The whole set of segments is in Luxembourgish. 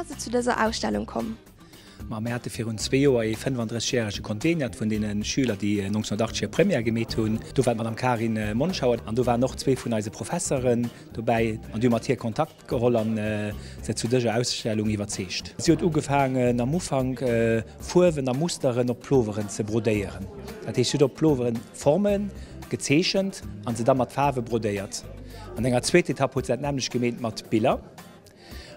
ass et zu dëser Ausstellung komm? Ma mir hate virun zwee Joer ee 35 järege Conveniat vun deene Schüler, déi 1980 hir Première gemeet hunn. Do war d'Madame Karin Monschauer an do waren och zwee vun eise Professeren dobäi an déi hu mat hir Kontakt geholl an se zu dëser Ausstellung iwwerzeegt. Si huet ugefaangen am Ufank Fuerwen a Musteren op Ploveren ze brodéieren. Dat heescht, si huet op Ploveren Forme gezeechent an se da mat Faarwe brodéiert. An enger zweeter Etapp huet se dat nämmlecht gemeet mat Biller.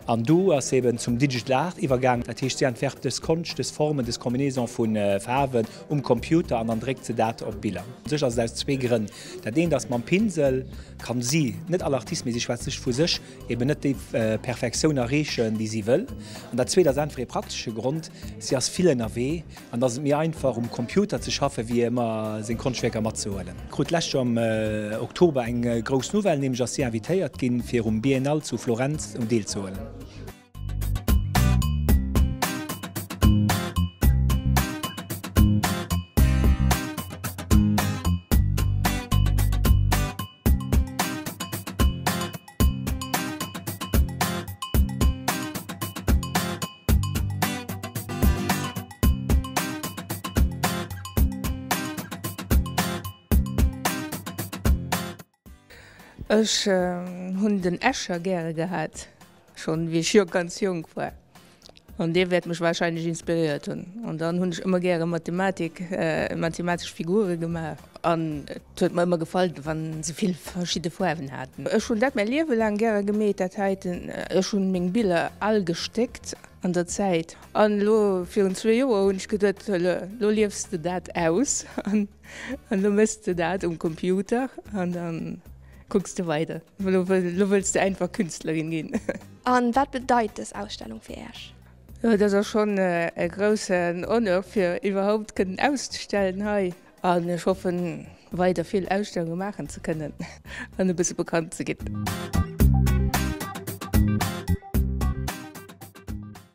An du ass eben zum Digital Art iwwergaang. Dat heescht, si entwerft dës Konscht, dës Formen, dës Combinaison vu Faarwen um Computer an dann dréckt se dat op Biller. U sech ass et aus zwee Grënn. Dat eent ass, mam Pinsel kann si, net all Artist, mee si schwätzt sech vu sech, eben net déi Perfektioun erreechen, déi si wëll. An dat zweet ass einfach ee praktesche Grond, si ass vill ënnerwee An da ass et méi einfach um Computer ze schaffen, wéi ëmmer seng Konschtwierker matzehuelen. Krut d'lescht Joer am Oktober eng grouss Nouvelle, nämlech ass si invitéiert ginn, fir um Biennale zu Florenz un deelzehuelen. Ech hunn den Escher gäre gehat, schonn wéi ech ganz jonk war. An dee wäert mech warscheinlech inspiréiert hunn. An dann hunn ech ëmmer gäre Mathematik, mathematesch Figure gemaach. An et huet mer ëmmer gefall, wa se vill verschidde Faarwen haten. Ech hunn dat mäi Liewe laang gäre gemeet, dat heiten. Ech hunn meng Biller all gestéckt an der Zäit. An elo virun zwee Joer hunn ech geduet, elo liefs de dat aus an elo méchs de dat um Computer an da kucks de weider. Elo wëlls de einfach Künstlerin ginn. An wat bedeit dës Ausstellung fir Äech? Jo, dat ass schonn e groussen Honneur fir iwwerhaupt kënnen auszestellen hei. An ech hoffen weider vill Ausstellunge maachen ze kënnen an e bësse bekannt ze ginn.